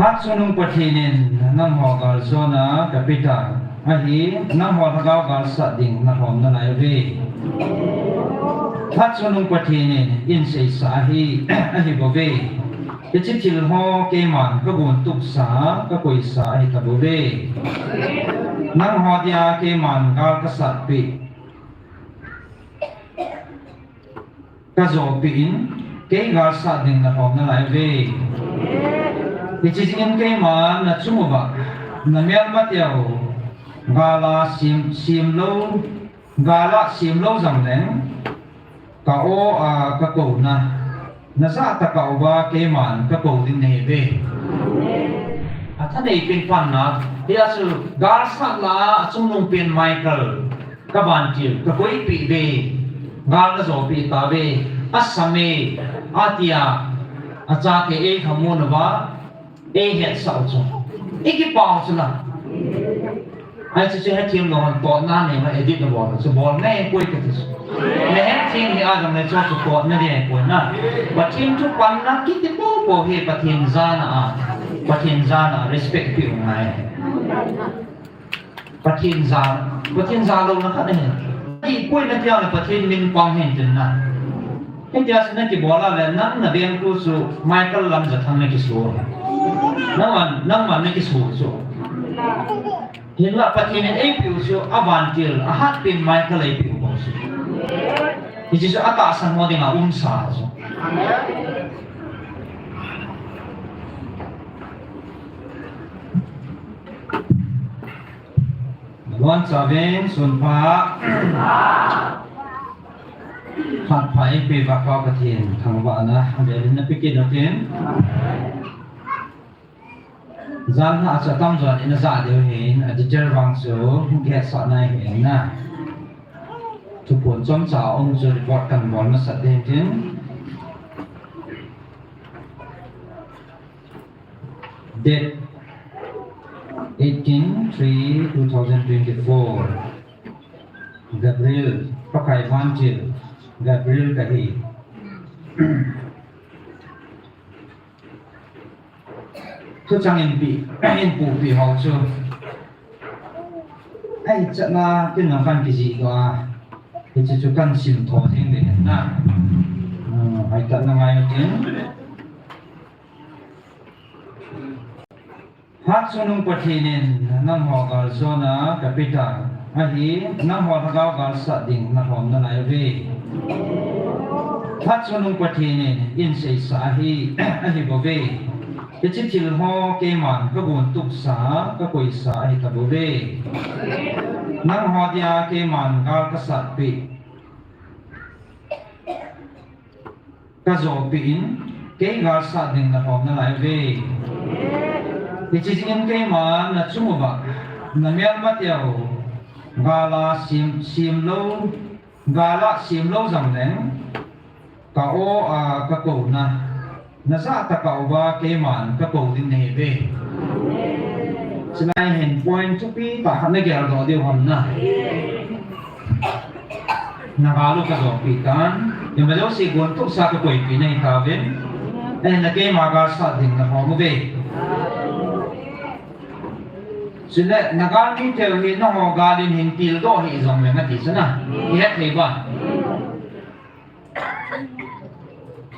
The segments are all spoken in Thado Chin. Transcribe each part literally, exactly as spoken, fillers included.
Hatchungnung Pathen in nangho galjona kapeh tan, ahi, nangho lhagao galsat ding nalhom nalai uve. Hatchungnung Pathen in eiseisa ahi, ahibouve. Hiche thil ho keiman kagon tupsa, kakoisa ahitabouve. Nangho dia keiman gal kasatpeh, kajopeh in, kei galsat ding nalhom nalai uve. Hiche jingin keiman nachung uva, namelmateu gal a sem, semlou, gal a semlou jongleng, ka o a kakouna, najah tah a uva keiman kakou ding nahiuve. Athanei pen phatna, hia chu galsat lah a achungnung pen Michael, kavantil, kakoipeh uve, gal najopeh tauve, asam e, atia, achate eikhamun uva, eihetsah u chu, ikipah u chu na. Ahi, chuche hethem lou hon totna neima edit nabol u chu bol ngai poi kati chu. Nahethem hi ajongle chu chu totna ding ahipoi na. Pathen thu panna kiti poupou hi Pathen jana a, Pathen jana a respect peh u ngai. Pathen ja, Pathen jalouna khat ahi. Ahipoi natia le Pathen min pang hen tin na. Hitia chu nakibol a le nang navengtu chu Michael Lamjathang nakiso. Nangman, nangman nakiso chu. Hinla Pathen in eipeh u chu avantil, ahatpen Michael eipeh u bou chu. Hiche chu atahsan ho dinga umsa chu. Nabonchauvin, sunpha. Phat pha eipeh uva Pa Pathen thangvahna avel in napeh kit utin. Jan a chu atamjon in ajah diu ahin, a detail vang chu hung kihetsah nai ahin na. Thuphon chomcha um chu report kan bol masat ding tin. Date eighteen three two thousand twenty-four. Gabriel, Pakai vantil, Gabriel kahi. Thuchang inpi, inpupi ho chu, ahi, chatna kin lang kan kijih doh a, hiche chu kan simtho ding ding na. Hmm, ahi, chatna ngai tin. Hatchungnung Pathen in nangho galjona kapeh tan, ahi, nangho lhagao galsat ding nalhom nalai uve. Hatchungnung Pathen in eiseisa ahi, ahibouve. Hiche thil ho keiman kagon tupsa, kakoisa ahitabouve. Nangho dia keiman gal kasatpeh, kajopeh in, kei galsat ding nalhom nalai uve. Hiche jingin keiman nachung uva, namelmateu gal a sem, semlou, gal a semlou jongleng, ka o a kakouna, najah tah a uva keiman kakou ding nahiuve. Chulai hin point thupi tah khat nageldoh diu ham na. Nagal u kajopeh tan, ima jouse gon tupsa kakoipeh nahi tauvin. Ahinla keima galsat ding nalhom uve. Chule nagalmiteu hi nangho gal in hin tildoh hih jongleng ati chu na. Ihet thei uva.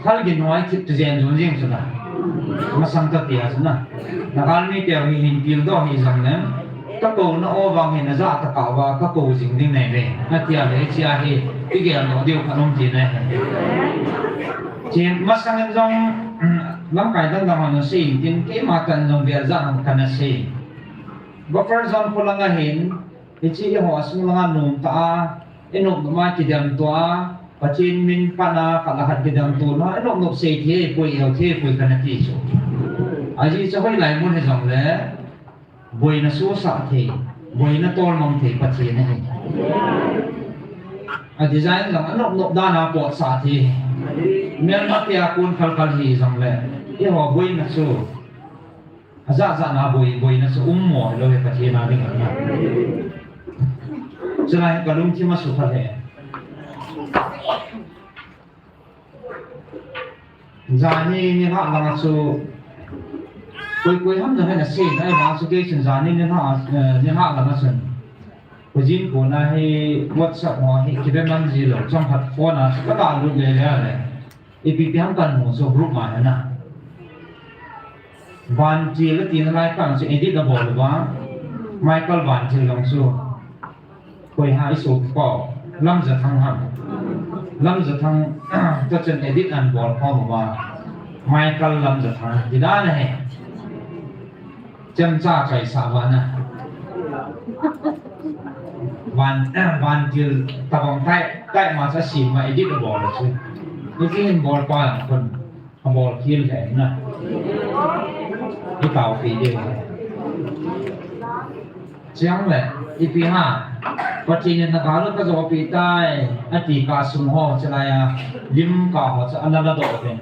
Thalgin hoi thip tu jen jon jing chu na. Masang tah tia chu na. Nagalmiteu hi hin tildoh hih jongleng, kakouna o vang hi najah tah a uva kakou jing ding nahiuve. Atia le hichea hi igeldoh diu khat um ti nahi. Hiche masang in jong, lamkai dang dang hon asei in tin, keima tah in jong vel jat hon kana sei. Buffer zone kho langa hin, hiche eiho asung langa nomtah a, inop nop a kidemto a, Pathen min pan a khat le khat kidemto na, inop nop sei thei poi, el thei poi kana ti chu. Ajeh chu hoilai mun hijongle, boina sosah thei, boina tolmang thei Pathen ahi. A design jong anop nop dan a potsah thei. Melmatea kon khalkhal hijongle, eiho boina chu ajat jat na boi, boina chu ummo hilou hi Pathen a ding ahi. Chulai hi kalungthim asukha lheh. Janhi nilhah langa chu Koi koi ham na hena sei na, ai vang chu kei chun jan ni ni ha, eh, ni ha la na chun. Ko jin ko na hi WhatsApp ho hi kibe man ji lou, chomkhat phone a chu ka da lut le le le. Ipi pi ham kan mu chu group ma hena. Vantil ati na lai kan chu edit a bol uva. Michael Vantil jong chu. Koi ham i sopi pa. Lamjathang ham. Lamjathang, ta chun edit an bol khom uva. Michael Lamjathang. Ti dan ahi. Chemcha chaisa vana. Van, eh, Vantil tabang tai, tai ma sa sim ma edit a bol chu. Ni tin bol pa kon a bol khel le na. Ni tao pi de. Chiang le, ipi ha. Pathen in na ka lo ka jo pi tai, ati ka sung ho chalai a, lim ka ho cha ana la do pen.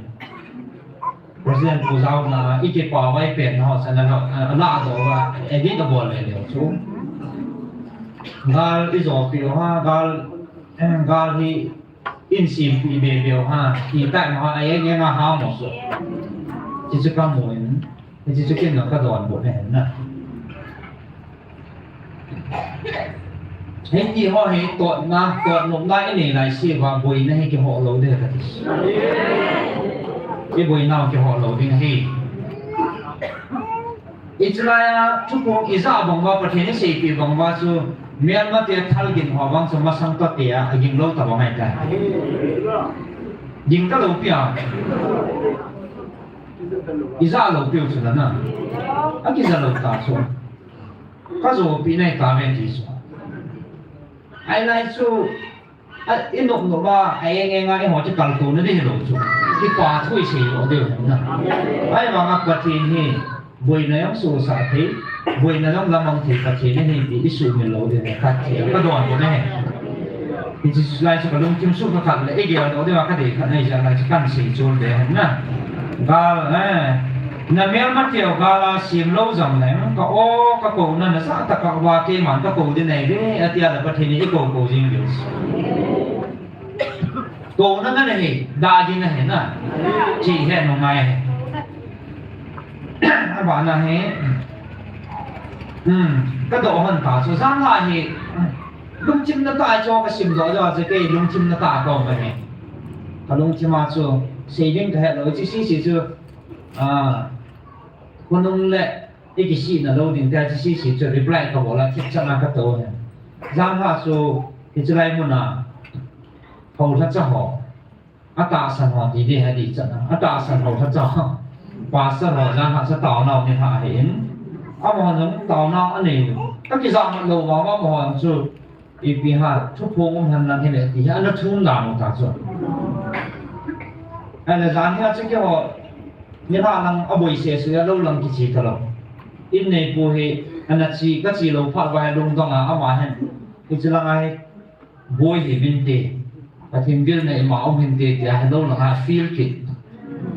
President Pu Zau na, i kipah vai pen ho, sa na lo, a la do va, edit a bol le le chu. Gal i jo pi ha, gal, eh, gal hi in sim pi be be ha, i tai ma ha, ai nge na ha mo so. Chi chu ka mo in, chi chu kin na ka don bo ne na. Hiti ho hi totna, totnopna i nei lai si va boina hi kiho lou ding ka ti. I boina kiho lou ding hi. I chulai a thuphong i ja bang va Pathen i seipi bang va chu Myanmar te thal gin ho bang chu masang ta te a, a ging lou ta bang ai ta. Ging ta lou pi a. I ja lou pi u chu la na. A ki ja lou ta chu. Ka jo pi nai ta ve ti chu. Ai lai chu, a, i nop nop a, a eng eng a, i ho chi kal to na di hi lo chu. Kipa thu i sei lo di na. Ai vang a Pathen hi, boina jong su sa thei, boina jong lamang thei Pathen hi ti i sumil lo di na, ka ti, ka don bo na he. Hiche lai chu ka lungthim sukha khat le, i gel doh ding a ka dei khat na, i ja lai chu kan sei chul ding ahi na. Gal, eh, na mel ma teu gal a sim lou jong leng, ka o, ka kouna na ja ta ka va keiman ka kou ding nei ve, a tia la Pathen in i kou kou jing ve. Kouna na nei, da ding ahi na. Chi he no ngai he. A ba na he. Hmm, ka doh hon ta, chu jang la hi. Lungthim na ta chu ka sim doh doh chu kei lungthim na ta ka um ahi. Ka lungthim a chu sei ding ka het lou, chi si si chu, a, khonung le i kisih na lou ding te chi si si chu reply ka bol a thip chan a ka tou ahi. Jan ha chu hiche lai mun a ho lha cha ho. A tahsan ho ti ding ahi di chan a. A tahsan ho lha cha ho. Pastor ho jan ha cha taonau ni ha ahi in. Amaho jong taonau anei. Ka kijah mat lou vang amaho jong chu ipi ha thuphong um hen lang hile ti hi ana thum dan u ta chu. Ahile jan hi a chu keiho ni ha lang a boi se se a lou lang kiche ta lou. In nei pu hi ana chi ka chi lou phat va lungdong a ama hen. Hiche lang a hi Boi hi vinte, Pathen bilna ima um hinte tia hi lou langa feel kit.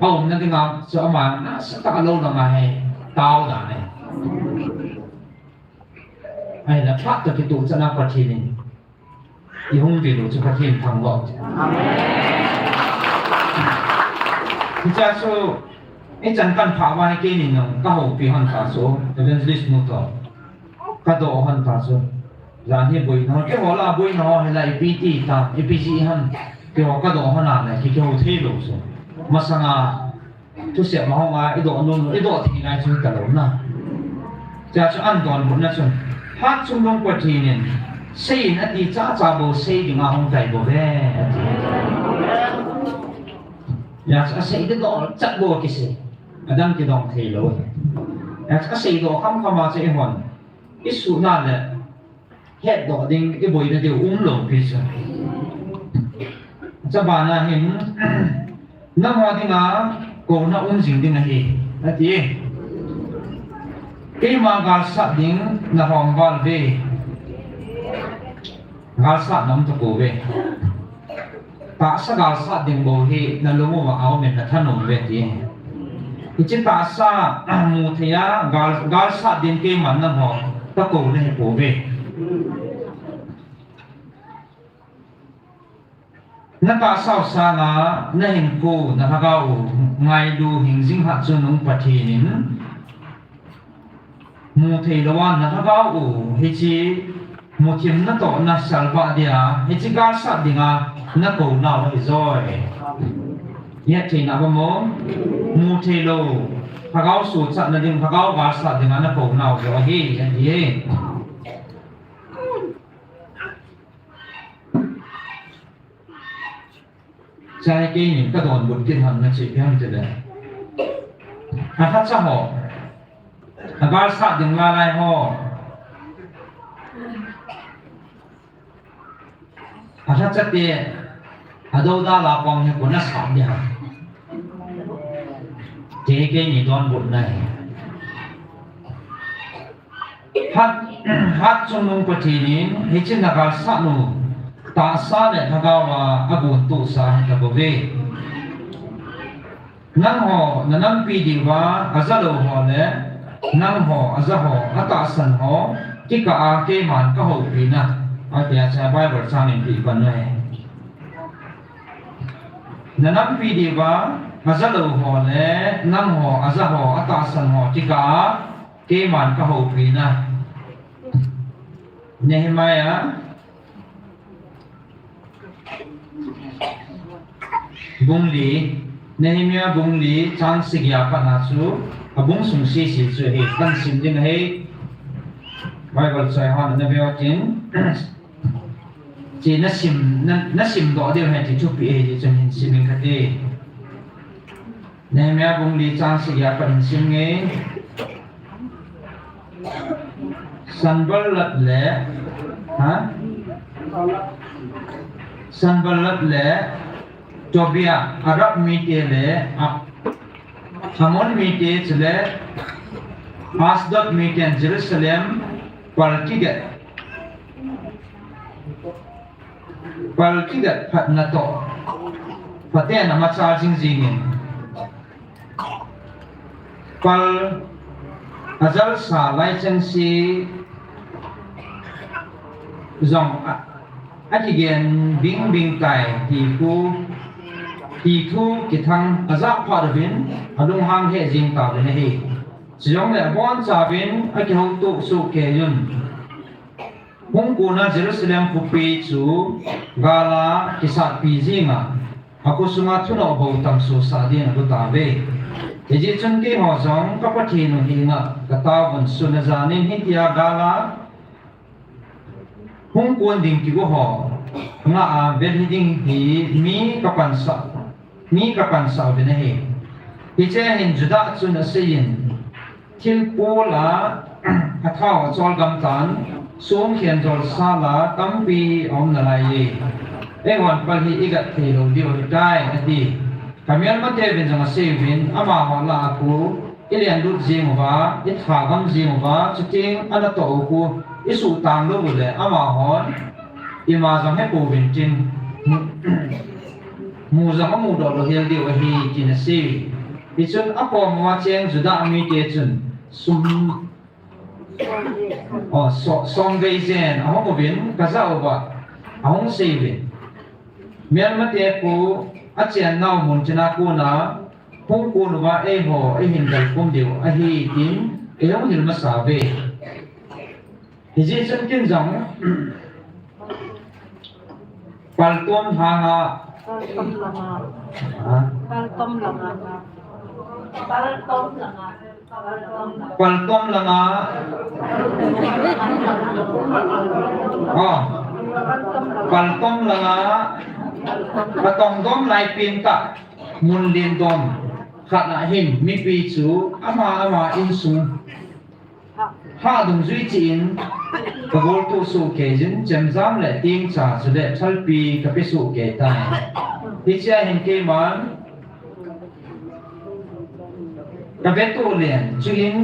A umna dinga chu ama nasatah a lou langa hi tao dan ahi. Ahile phat toh kitoh chan a Pathen in i hung vil u chu Pathen thangvah u. Hichea chu ichan kan pha uva hi keini jong ka houpi hon ta chu, Evangelist nu toh. Ka doh hon ta chu. Jan hi boina ho, keiho la boina ho hi la ipi ti ta, ipi jeh ham. Keiho ka doh hon a le, ki, kihou thei lou chu. Masanga, thusei ma hon a, i doh nom, i doh thei nai chu hi ta lou na. Chua chu an donbutna chun. Hatchungnung Pathen in, sei in ati chacha bou sei dinga hung tai bou ve, ati. Hijeh chun asei ding dol chat bou kisei. Adang kidong thei lou. Hijeh chun asei doh khamkham a chu i hon. I suhna le hetdoh ding, i boina diu um lou pi chu. Chabana hin, nangho dinga kouna um jing ding ahi, ati. Keima galsat ding nalhom val ve. Galsat na um tapouve. Tahsa galsat ding bou hi nalung uva aum in nathanom uve ti. Hiche tahsa mu thei a gal, galsat ding keiman nangho takou nahi pouve. Natahsau sanga nahinkho, nalhagao ngailu hingjing Hatchungnung Pathen in Mu thei lou a na lhagao u, hiche muthim natoh na salvah dia, hiche galsat dinga nakou nau ahi joi. Hetthei na bang mo, mu thei lou, lhagao suhchatna ding, lhagao galsat dinga nakou nau joi ahi, ahi. Chai keinin kadonbut kit ham nache pi ham tile. Alhacha ho. Agalsat ding lalai ho. Alhacha te. Adou dala pang hi kona sat dia. Chai keini donbut na hi. Hat, hat chungnung Pathen in, hiche nagalsat u, tahsa le lhagao a agontohsa ahitabouve. Nangho, nanampi diuva, ajalou ho le, nangho, aja ho, atahsan ho, kikah a keiman kahoupi na, atia chu Bible chang in ipi pan u ahi. Nanampi diuva, ajalou ho le, nangho, aja ho, atahsan ho, kikah a, keiman kahoupi na. Nehemiah, bung li, Nehemiah bung li, chang sagi a pat na chu, abung sung sese chu hi, kahin sim ding ahi, Bible choi hon na veu tin, Hiche nasim, na, nasim doh diu ahi ti thupi ahi, hiche chun hin sim inge kati. Nehemiah bung li chang sagi a pat hin sim inge. Sanballat le, ha? Sanballat le Tobiah, Arab mite le, a, Ammon mite chule Ashdod miten Jerusalem pal kiget. Pal kiget phatna toh, phaten amachal jing jingin, pal ajalsa lai chengse jong a, akigen bingbing tai ti thu, ti thu kithang ajah phat uvin alunghang heh jing tauvin ahi. Chujongle abonchauvin akihoutoh sohkei un. Hung kona Jerusalem khopi chu gal a kisatpi jinga, akhosunga thunoh bou tamsohsah din ago tauve. Hijeh chun keiho jong ka Pathen u henga kataovun, sun le jan in hitia gal a hung kon ding kigo ho ngah a vel hiding hi mi kapansah, mi kapansah uvin ahi. Hiche hin Judah chun aseiyin, thilpul a athao acholgam tan, songkhen jolsa la tampi aum nalaiye. Eihon pal hi igat theilou diu ahitai, ati. Kamelmateuvin jong aseiyuvin, amaho lah a khu ilenlut jeng uva, ithagam jeng uva, chuteng anatoh u khu isuhtang lou uleh, amahon ima jong hepouvin tin, mu jong amudoh louhel diu ahi, tin asei. Hichun akom uva cheng Judah mite chun sum, o, so-, somvei jen ahung uvin, kajah uva ahung seiyuvin, melmate khu achennau mun china kona hung kon uva eiho eihin delkhum diu ahi, tin eihung hil masauve. Hijeh chun ken jong paltom langa, paltom langa, ha? Paltom langa. Paltom langa. Paltom langa. Oh. Paltom langa. Patong dom lai pin ta. Mun len dom khat a hin mipi chu ama ama insung ha dungjui cheh in, kagoltoh sohkei jin, chemjam le tengcha chule thalpi kape sohkei tai. Hichea hin keiman kaveto len, chuin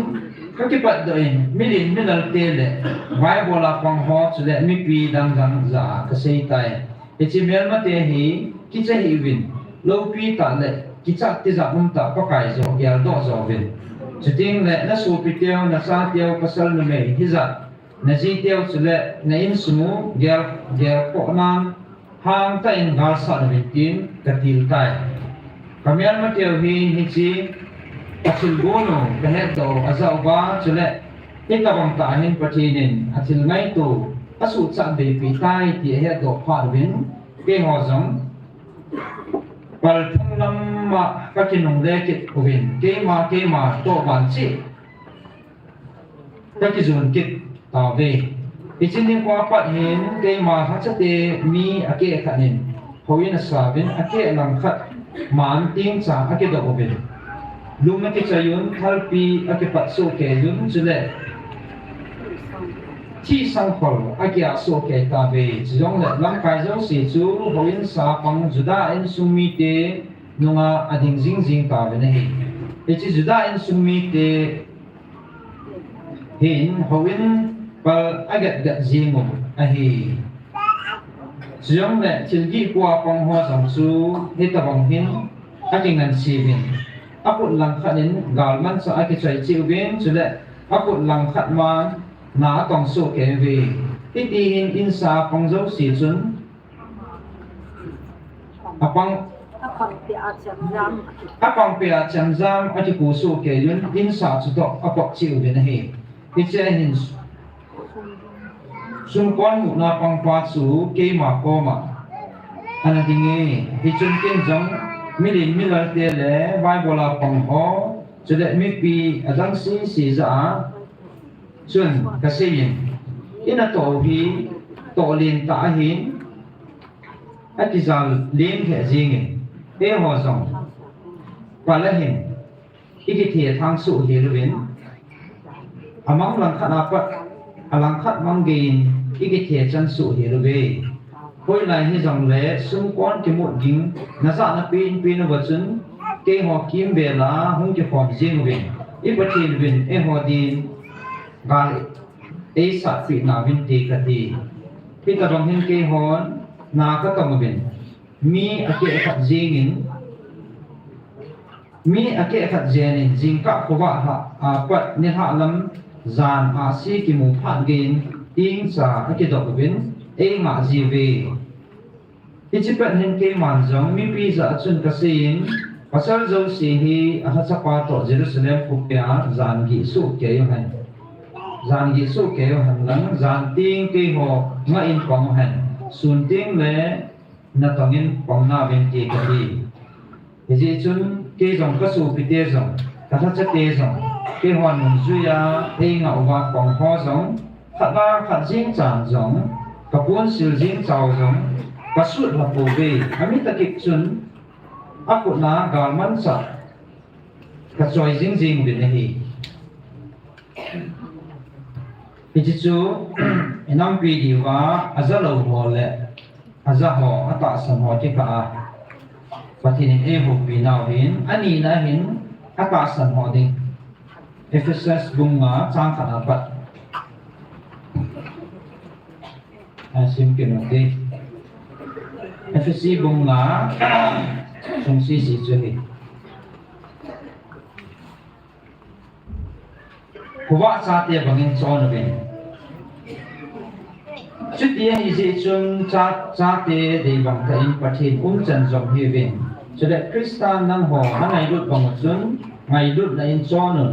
kakipatdoh in, milen milalte le vaibol a pang ho chule mipi dangdang jah a kasei tai. Hiche melmate hi kicha hih uvin, loupi tah le kichat tijat umtah Pakai joh geldoh jouvin. Chuteng le nasopiteu, nachateu, pasal numei hijat, najiteu chule na insung u gel, gelkhoh nan hangtah in galsat uvin tin katil tai. Kamelmateu hin hiche kathilgon u kahetdoh u ajah uva chule Hitabang tah hin Pathen in athil ngaito asuhchat beipi tai ti ahetdoh phat uvin, keiho jong palthung lama kakinungle kit uvin, keima, keima toh vancheh kakijun kit tauve. Hiche nikho apat hin keima lhachate mi akeh khat in houin asauvin, akeh langkhat man tingcha akidoh uvin, lum akichoi un, thalpi akipat sohkei un, chule thi sangkhol akiah sohkei tauve. Chujongle lamkai jouse chu houin sa pang Juda insung mite nunga ading jingjing tauvin ahi. Hiche Juda insung mite hin houin pal agetget jing u ahi. Chujongle thilgih khoa pangho jong chu hitabang hin akinganseuvin, akhut langkhat in galmanchah akichoi cheh uvin, chule akhut langkhat man na atong sohkei uve. Hiti hin insa pang jouse chun apang, apangpeh a chemjam akikou sohkei un, insa chutoh apop cheh uvin ahi. Hichea hin sumkon muhna pangpa chu keima koma ana dinge. Hichun ken jong milen milalte le Bible a pangho, chule mipi adang sese jah a chun kaseiyin, inatoh u hi toh lentah ahin, akijal len lheh jengin, eiho jong pal ahin ikithethang soh hel uvin, amang langkhat apat alangkhat mang geiyin ikithechan soh hel uve. Hoilai hijongle sumkon kimut ding najahna penpen uva chun keiho kimvel a hung kikhom jeng uvin, i Pathen uvin eiho din gal eisatpeh nauvinte kati. Hitabang hin keihon na katong uvin, mi akeh khat jengin, mi akeh khat jenin jingkah khovah lhah apat nilhah lam jan ahsi kimu phat geiyin tingcha akidoh uvin eingah jiuve. Hiche pet hin keiman jong mipi jah a chun kaseiyin, pasal jouse hi alhachapa toh Jerusalem khopia jan gih sohkei uhen. Jan gih sohkei uhen lang, jan teng keiho ngah in pang uhen. Sun tengle natong in pang nauvinte kati. Hijeh chun kei jong kasopite jong kalhachate jong keihon nungjuiya eingah uva pangho jong khat le khat jengchan jong kaponsil jengchau jong kasut lhapouve. Amitah kit chun akhutna galmanchah kachoi jingjing uvin ahi. Hiche chu inampi diuva ajalou ho le ajaho, atahsan ho kikah a Pathen in eihoupi nau hin, anina hin atahsan ho ding. Ephesus bung nga chang khat apat. Asim kit ute. Ephesi bung nga, sung sese chu hi. Khovah chate bangin chon uvin. Chuti ahijeh chun cha, chate deibang tah in Pathen umchan jom hiuvin. Chule Christa nangho nangailut bang u chun ngailutna in chon un.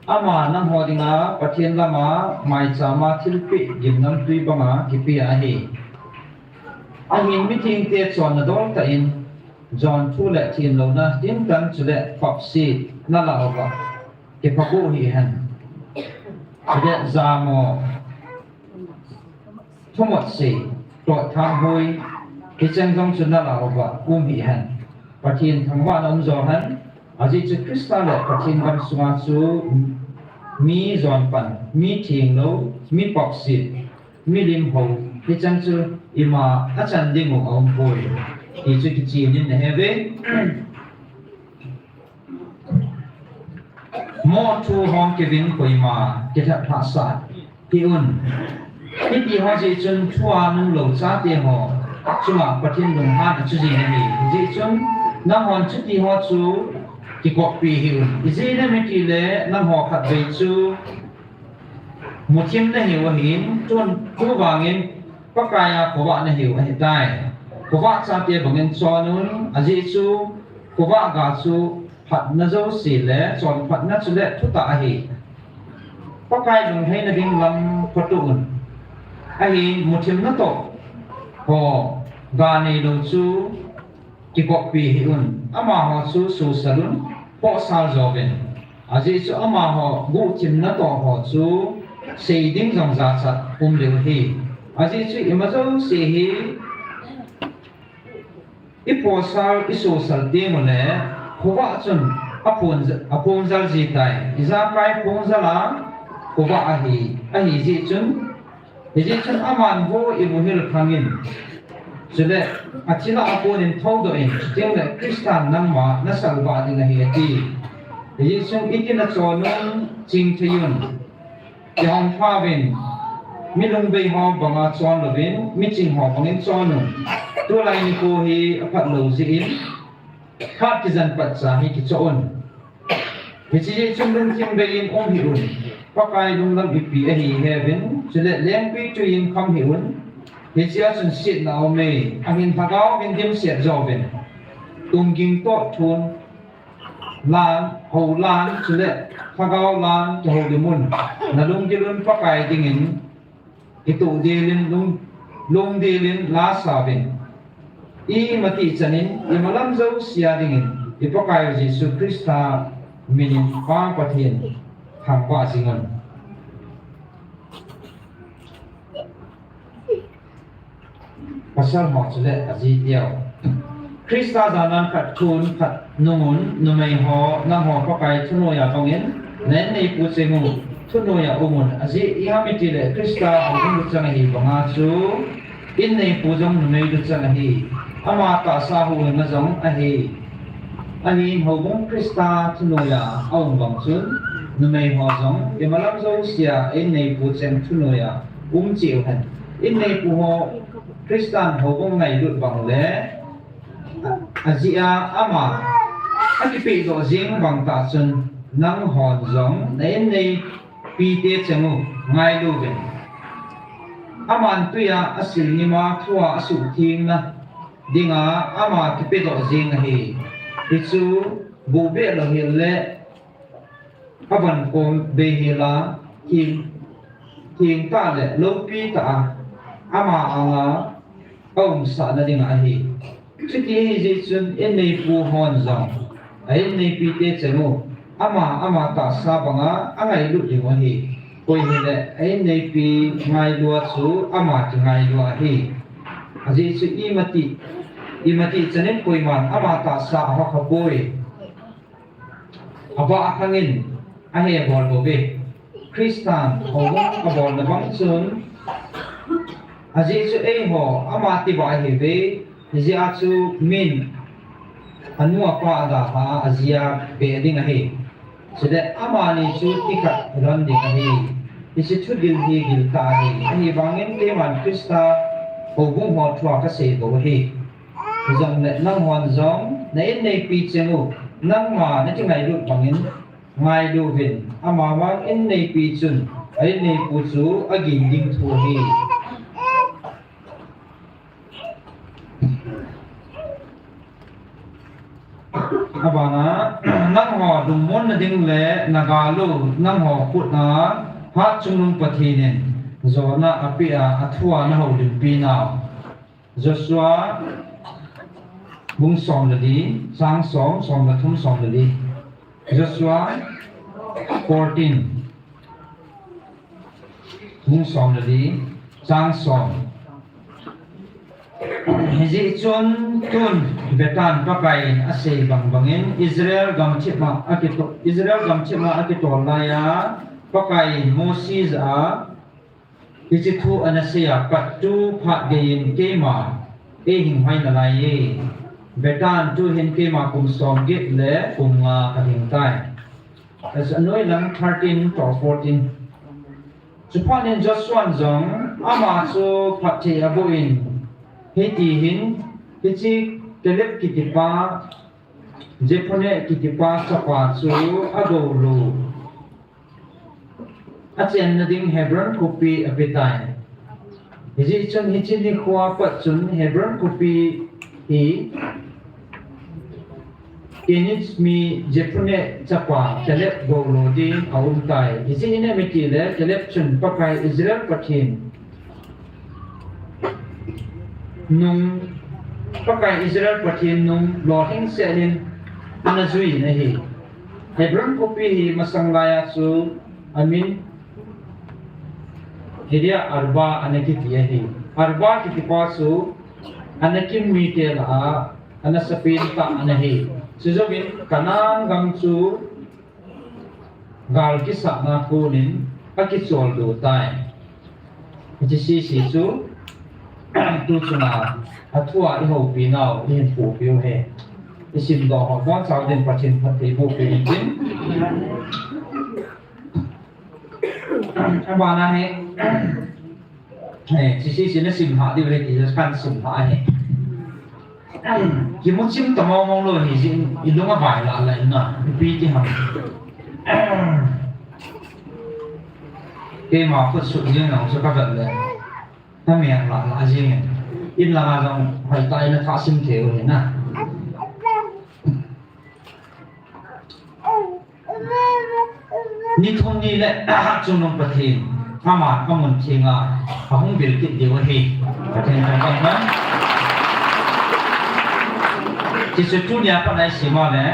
Ama nangho dinga Pathen lama maichama thilpeh gimnamtui banga kipea ahi. Ahin mithengte chonna dol tah in, jon thu le themlouna, tintan chule khopset nalah uva kiphaboh hih hen. Chule jamo, thumot sei, toh thanghoi, hicheng jong chu nalah uva um hih hen. Pathen thangvahna um jo hen. Ajeh chu Christa le Pathen gamsunga chu mi jon pan, mi thenglou, mi khopset, milim hou, hicheng chu ima achan dingu aumpoi. Hichu kichen in nahe uve. Mo thu hong kivin koima kithat phasah hih un. Hitiho jeh chun thua nunglou chate ho chunga Pathen lunghan achu jin ahi. Hijeh chun nanghon chutiho chu kikoppi hih un. Ijeh inem itile nangho khatvei chu muthim nahiu ahin, tun, tuvangin Pakaiya khovah nahiu ahitai. Khovah chate bangin chon un, ajeh chu khovah ga chu phatna jouse le chonphatna chule thutah ahi. Pakai lunglhaina ding lam phatah un. Ahin muthimna toh ho ga neilou chu kikoppi hih un. Amaho chu suhsal un, pohsal jouvin. Ajeh chu amaho guhthimna toh ho chu sei ding jong jachat um lou hi. Ajeh chu ima jouse hi i pohsal, i suhsal teng uleh, khovah chun aphung, aphung jal ji tai. Ijakai phung jal a, khovah ahi, ahi jeh chun, hijeh chun aman vo i vuhil khangin, chule athi lah a konin thoudoh in, chutengle Christan nangma na salvah ding ahi ati. Hijeh chun i kin a chon un, ching thei un. Kihong pha uvin, mi lungbei ho banga chon louvin, mi ching ho bangin chon un. Tulai nikho hi aphat lou jeh in, phat kijen pat cha hi kichoh un. Hiche jeh chun lungthim bei in um hih un. Pakai lunglam ipi ahi heuvin, chule lengpitwi in kham hih un. Hichea chun setna aume, ahin lhagao vin dimset jouvin. Tungging toh thun, lan, hou lan, chule lhagao lan kihoulim un. Na lunggil un Pakai dingin, kitoh del in lung, lungdel in la sa uvin. Ima tichan in, ima lam jousea dingin, i Pakai u Jesu Christa min in Pa Pathen thangvah jing un. Pasal ho chule aji teu. Christa janan khat thun khat nung un, numei ho, nangho Pakai thunoiya bangin, na inneipu cheng u thunoiya um un. Ajeh iham itile Christa houbung luchang ahi banga chu, inneipu jong numei luchang ahi. Ama tahsa huhhingna jong ahi. Ahin houbung Christa thunoiya aum bang chun, numei ho jong ima lam jousea inneipu cheng thunoiya um cheh uhen. Inneipu ho Christan houbung ngailut bang le, ajeh a ama akipehdoh jeng bang tah chun, nanghon jong na inneipite cheng u ngailu uvin. Aman twi a asil ngim a thua asuhthengna dinga ama kipedoh jeng ahi. Hichu buhbeh lou hel le, avan kom bei hel a, theng, thengtah le loupi tah a, ama anga aumsahna dinga ahi. Chuti ahijeh chun inneipu hon jong a inneipite cheng u ama, ama tahsa banga angailut dingu ahi. Koi hile a inneipi ngailua chu ama kingailua ahi. Ajeh chu ima ti, ima tichan in koiman ama tahsa ahokhapoi. Avah khangin ahebol bouve. Christan houbung abolna bang chun, ajeh chu eiho ama tivah ahiuve, hijeh a chu min anu apa adalha a ajia beh ding ahi. Chule amani chu tikhat lhon ding ahi. Hiche thudil hi giltah ahi. Ahivangin keiman Christa houbung ho thua kasei bou ahi. Hijongle nanghon jong na inneipi cheng u, nangma nakingailut bangin ngailu uvin, amavang inneipi chun a inneipu chu agin ding thu ahi. Abana, nangho lungmonna ding le nagal u, nangho khut a Hatchungnung Pathen in jona apeh a, athua nahoulimpi nau. Joshua bung som le li, chang som, som le thum, som le li. Joshua fourteen, bung som le li, chang som. Hijeh chun tun betan Pakai in asei bangbangin Israel gamthip a akito-, Israel gamthip a akitol laiya Pakai in Moses a Hiche thu anasei a pat tu phat geiyin keima eihing hoi nalaiye. Betan tuhin keima kum somget le kum nga kahing tai. Anoi lang thirteen to fourteen. Chuphat in Joshua in jong ama chu phatthei aboh in, hitihin, hiche Caleb kitipa, Jephunneh kitipa chapa chu agou lou achenna ding Hebron khopi apetai. Hijeh chun hiche nikhoa pat chun Hebron khopi hi Keniz mi Jephunneh chapa Caleb goulo ding aumtai. Ijeh inem itile Caleb chun Pakai Israel Pathen nung, Pakai Israel Pathen nung lolhing sel in ana jui in ahi. Hebron khopi hi masang laiya chu amin Kiriath Arba ana kiti ahi. Arba kitipa chu Anakim mite lah a ana sapen tah ana hi. Chujouvin Canaan gam chu gal kisahna konin akicholdo tai. Hiche sese chu tuchunga athua ihoupi nau ihin pohpeh u ahi. Isimdoh ho bonchau din Pathen phatthei boh peh in tin. Abana hi, hiche sese nasim lhah diu ahi ti kasim lhah ahi. Kimuchim ta mong mong lou hijeh in ilung avai lah lah in na, ipi ti ham. Keima khut sut jeng nau chu kavet le, kameng lah lah jeng in. In langa jong hoitah in atha sim thei u ahi na. Ni thum ni le chungnung Pathen, aman amun thenga ahung vil kit diu ahi. Pathen thangvah in. Hichu tunia pat isim a le,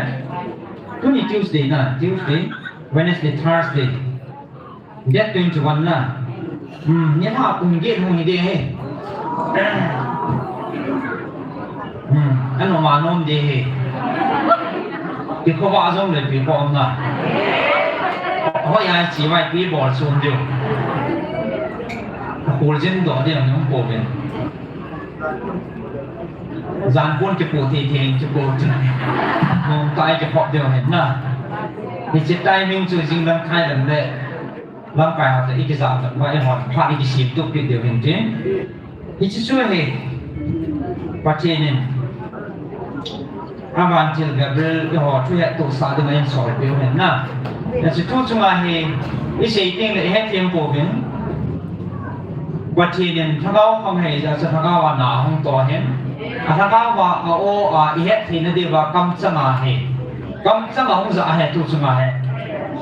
tuni Tuesday na, Tuesday, Wednesday, Thursday, date twenty-one na. Hmm, nilhah kum get hung hi ding ahi. Hmm, anom anom ding ahi. Kikhovah jong le kikho um na. Hoiya che vai kibol chom diu. Akholjin doh ding um pouvin. Jan pon kipo thei thei, kipo thei. Nomtah a kikhop diu ahi na. Hiche timing chu jing lamkai lam le lamkai ho toh ikijah vet uva eihon phat ikisem tup kit diu ahin tin. Hiche chu ahi, Pathen in avantil Gabriel eiho thuhettohsah dinga eihin solpeh u ahi na. Hiche thu chunga hi isei teng le ihet them pouvin, Pathen in lhagao khang ahi jeh chun lhagao a na ahung toh ahin. Alhagao a, a-o a ihet theina diuva kamchang ahi. Kamchang ahung jah ahi tu chunga hi.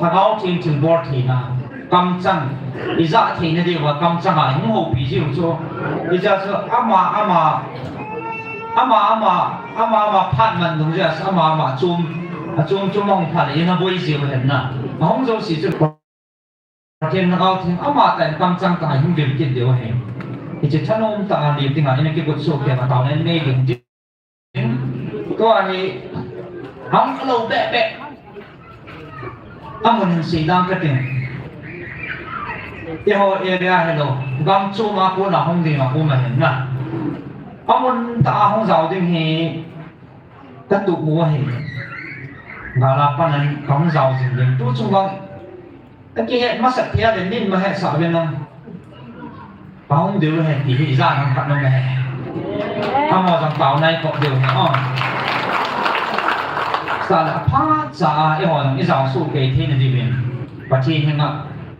Lhagao Theng thilbol theina kamchang ijah theina diuva kamchang a ihung houpi jiu chu. Hijeh chun ama ama, ama ama, ama ama phat man dungjuiya chu ama ama chom, achom chom ahung phat le ina boi jiu ahi na. Ahung jouse chu Pathen Lhagao Theng amatah in kamchang tah a ihung vil kit diu ahi. Hiche thanom tah a ni dinga ina kikut soh kei a taona nei ding tin. Tua hi hung lou beh beh. Amun hin sei dang katin. Eiho area hilou, gam chom a kona hung ding a um ahin na. Amun tah a hung jao ding hi katup u ahi. Gal a pat in kahung jao jing ding. Tu chung vang akihet masat thei a le nin ma hetsah uvin lang. Kahung diu ahi ti hi ijat ham khat nom ahi. Amaho jong taona ikop diu ahi. Chule aphatcha a eiho jong ijao soh kei theina diuvin Pathen henga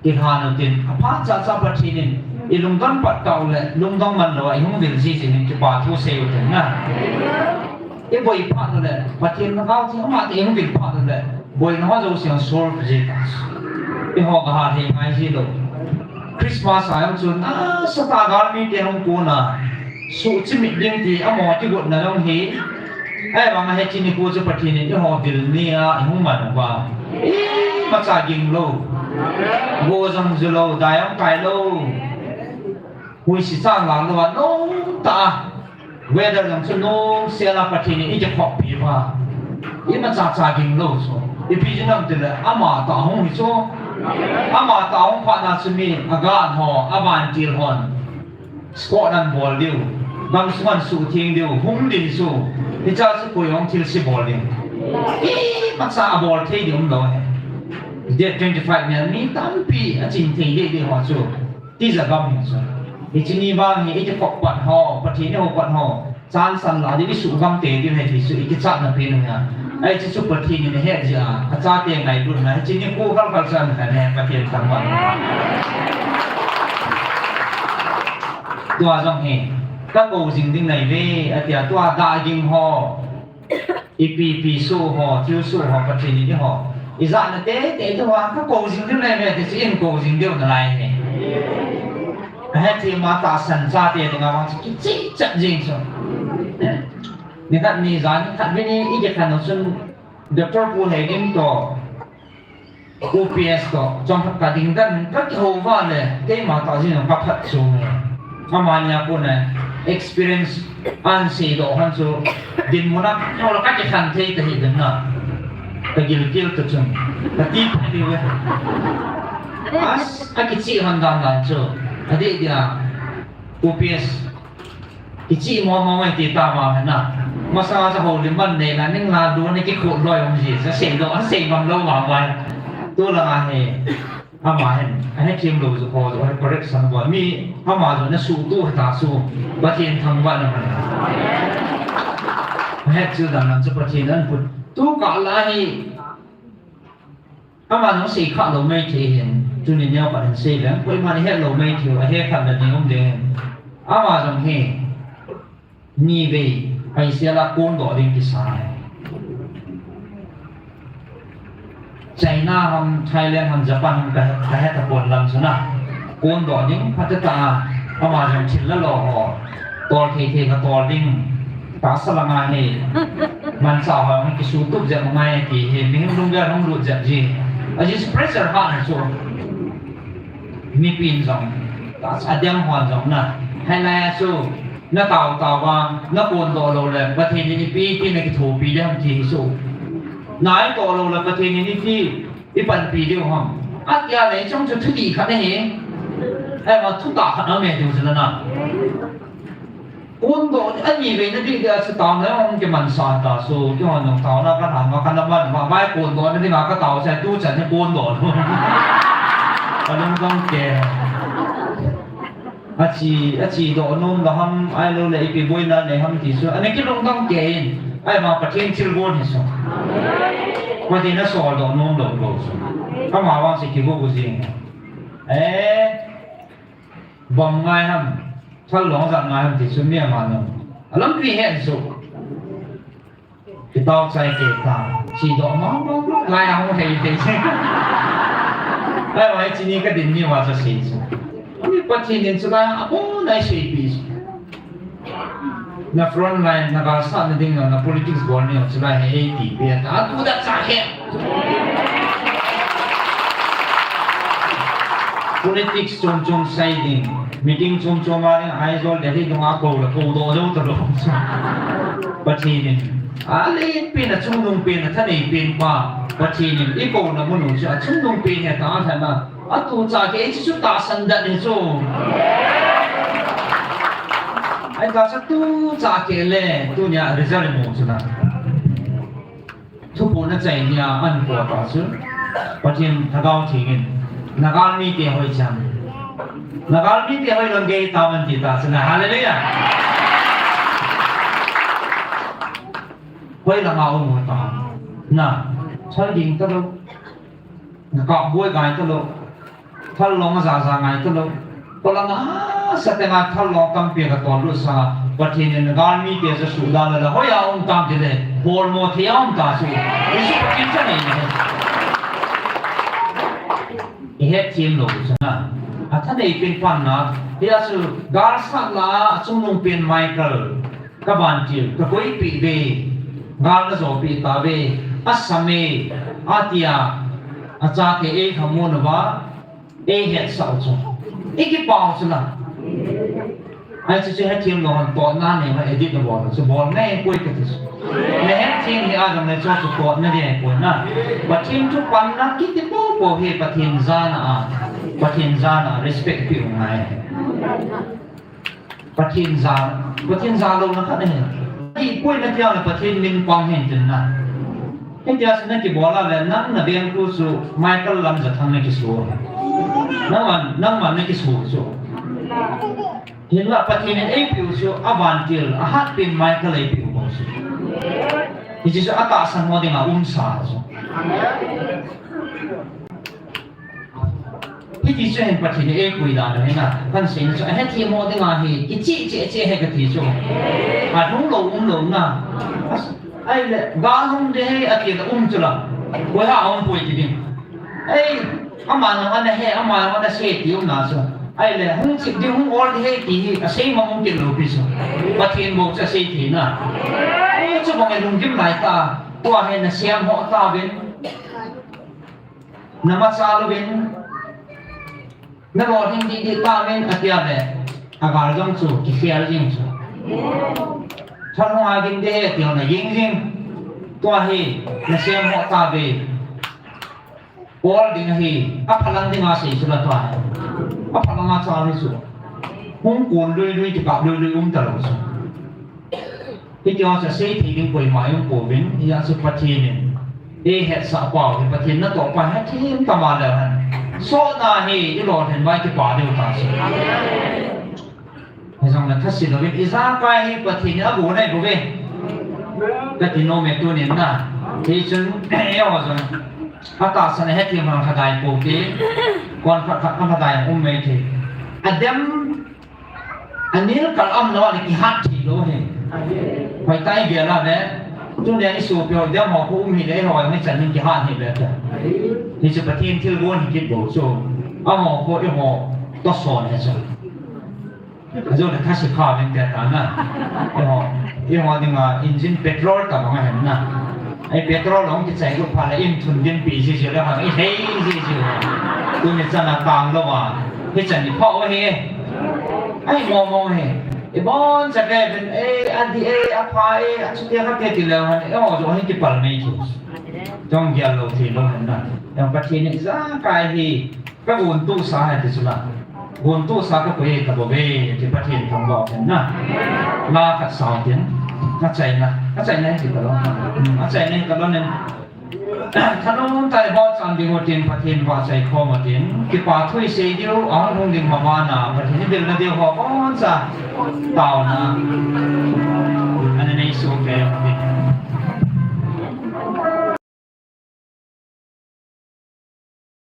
kilhan utin, aphatcha cha Pathen in ilungdon pat tah u le lungdon man lou a ihung vil ji jing in kipa thu sei utin na. Iboi phat u le Pathen Lhagao Theng amatah ihung vil phat u le boina ho jouse solve ji ta. Eiho kaha thei ngai jilou. Christmas a jong chu nasatah a galmite hung kona suhchimit ding ti amaho kigotna jong hi. Ahivanga hiche nikho chu Pathen in eiho vil nia ihung man uva, imacha ging lou, go jong ju lou, dai jong kai lou, huisi chang lang louva nomtah a, weather jong chu nomsel a Pathen in eikikhoppi uva, imacha cha ging lou chu. Ipi jeh ham itile amatah hung hi chu. Amatah hung phatna chu mi agan ho, avantil hon sport anbol diu, gamsung ansuhtheng diu, hung ding chu. Hichea chu koi hung thilse bol ding. Imacha abol thei ding umlou ahi. Date twenty-five nia mi tampi achin thei deh deh ho chu tija gam hi chu. Hiche ni vang hi ikikhop pat ho, Pathen ihou pat ho, chansan la diu, isuhgam tei diu ahi ti chu ikichatna pen u ahi. Hiche chu Pathen in ahet jeh a, achate ngailutna, hiche nikho kal kal chan khat ahi, Pathen thangvah. Tua jong hi kakou jing ding nahiuve atia, tua daging ho, Ipi ipi soh ho, thil soh ho, Pathen in eiho ijat na teitei diu a, kakou jing diu le me, ti chu in kou jing diu nalai hi. Ahethem a tahsan chate dinga vang chu kicheh chat jing chu. Nikhat ni jan khat vin i kikhen u chun Doctor Pu Hegin toh, U P S toh, chomkhat kading dan, kakihou uva le, keima tah jin kaphat chu. Amani a kona experience ahin seidoh hon chu, dinmun a kakihou le kakikhen thei tahih dan na. Kagilkel ta chun, kati phei uve. As, akicheh hon dan dan chu, adeh dia, U P S, kicheh mong mong e ti tama hina. Masanga chu houlim man nei la, ning la du ni kikhu loi um ji, sa seidoh, asei bang lou vang vai. Tulanga hi, ama hin ahethem lou ju ho, ju correction bol. Mi ama ju nasuhtup hita chu, Pathen thangvahna man. Ahetchil dan dan chu Pathen ahin put. Tukah la hi, ama jong seikhah lou maithei hin, tuni neo khat hin sei leng, koiman ahet lou maithei u, ahe khat le ni um ding hin. Ama jong hi, nivei, paisel a kondoh ding kisa e. China ham, Thailand ham, Japan ham, ka, kahe tapon lam chuna. Kondoh ding, phatah tah a, ama jong thil la lo ho. Tol thei thei katol ding. Tahsa langa hi. Manchah ho, kisuhtup jep ngai ti hi. Mihem lunggel hung lut jep ji. Ajeh chu pressure hah na chu. Mipin jong. Tahsa dang hon jong na. Hilai a chu. Natao tao a. Nakondoh lou le. Pathen in ipi ti nakithopi ding ham ti hi chu. Naitoh lou le. Pathen in ipi. Ipanpi diu ham. Atia le chung chu thudih khat ahi. Ahi ma thutah khat aume diu chu na. Kondoh ni anivei na dih dia chu taona hung kimansah ta chu, kihon jong taona kalhang ma kana man ma, mai kondoh na dinga katao chu, tuchan hi kondoh lou. Kalungdong kei. Ache, achedoh nom lou ham, ahilouleh ipi boina nei ham ti chu, ana kilungdong kei in, ahi ma Pathen thilgon hi chu. Pathen in asoldoh nom lou bou chu. Ama vang chu kigo go jing. Eh, bom ngai ham, thal long jat ngai ham ti chu mi ama nom. Alampi het chu. Kitao chai kei ta, chedoh mong mong, lai a hung hei thei. Ahi, ahi, chini kadin ni uva chu sei chu. Pathen in chu lai a, abon a eiseipeh chu. Na front line, na galsatna ding, na politics bol ni chu lai a hi eipeh ta, atu da cha he. Politics chom chom sai ding, meeting chom chom a ding, Aizawl Delhi dunga kou le koudoh jou talou. Pathen in alenpen, achungnungpen, athaneipen pa, Pathen in ikouna mun u chu achungnungpen heta lhena, atucha kei chu tahsan dan hi chu. Ahi ta chu tucha kei le, tunia result imu chu na. Thuphon achai nia ahin po ta chu. Pathen Lhagao Theng in, na galmite hoi cham. Na galmite hoi lon gei taman ti ta chu na. Hallelujah. Hoi langa um ta. Na, thal ding talou. Na kap boi gai talou. Thal long ajaja ngai talou. Kolanga sa tenga thal long tampi katol lut sa, Pathen in galmite chu suhdan le, hoiya um tam tile, bolmo thei a um ta chu. Jesu Pathen chanei ne. Ihet them lou chu na. Athaneipen pan na, hia chu galsatna a achungnungpen Michael, kavantil, kakoipeh ve, gal najopeh tauve, asam e, atia, achate eilhamon uva, eihetsah u chu. Ikipah u chu la. Ahi chu chu hethem lou hon totna nei ma edit nabol chu bol ngai poi kati chu. Nahethem hi ajong le chu chu totna ding ahipoi na. Pathen thu panna kiti popo hi Pathen jana a. Pathen jana a respect peh u ngai. Pathen ja, Pathen jalouna khat ahi. Ahipoi natia le Pathen min pang hen tin na. Hitia chu nakibol a le nang navengtu chu Michael Lamjathang nakisu. Nangman, nangman nakisu chu. Hinla Pathen in eipeh u chu avantil, ahatpen Michael eipeh u bou chu. Hiche chu atahsan ho dinga umsa chu. Hiti chu hin Pathen in eipui dan u hi na, kahin seina chu, ahethem ho dinga hi, kicheh cheh cheh ahi kati chu. Alhung lou um lou na. Ahile, gal hung ding ahi, ati le um chu la. Koi ha um poi ti ding. Ei, ama nang ana he, ama nang ana sei ti um na chu. Ahile, hung chip ding, hung ol ding ahi ti hi, asei ma hung kin lou pi chu. Pathen bou chu asei thei na. Ei, chu bang e lunggim lai ta. Tua hi na siam ho ta vin. Na machal uvin, na lolhing didi tauvin, atia le, agal jong chu kikhel jing chu. Thanhoi a ging de, tia na ging jing. Tua hi, na sem ho tauve. Ol ding ahi, aphalang ding a sei chu la tua hi. Aphalang a chal hi chu. Hung kun lui lui, kipah lui lui um talou chu. Hiti ho chu sei thei ding koima um pouvin, hijeh chun Pathen in eihetsah pau hi Pathen natoh pa hi thim tama leu hen. Sotna hi ilolhin vai kipah diu ta chu. Hijongle thase louvin ijakai hi Pathen in agon ahi bouve. Kati nom e tunin na. Hichun eiho jong atahsan a hethem lhadai pou te. Kon khat khat lhadai um mai thei. Adem Anil kal am lou le kihat thei lou hi. Hoitah i gel a le. Tuni a i sopi ho dem ho khu um hile, eiho hichan hin kihat hi be ta. Hichu Pathen thilgon hi kibol chu. Amaho khu eiho tohson hi chu. Ajo le thase kha vin te ta na. Eiho, eiho dinga engine petrol tabang ahin na. Ei petrol hung kichai lut phat le in thun din pi ji ji le hang i hei ji ji. Tuni chan a tang lou a. Hichan i pha u hi. Ai mo mo hi. Ibon cha ve vin ei adi ei apha ei achuti khate ti leu hen. Eiho jo hi kipal mai chu. Jong gel lou thei lou hen na. Jong Pathen in ijakai hi. Ka guntoh sa hi ti chu la. Guntoh sa ka koi ka bou ve ti Pathen thangvah hen na. La khat sao tin. Ka chaina. Ka chaina hi ti ka lou. Hmm, ka chaina hi ka lou nen. Thanom tah in bol chan ding u tin Pathen vahchoi khom u tin. Kipa thu i sei diu, ahung lhung ding mama na Pathen i bilna diu ho boncha. Taona.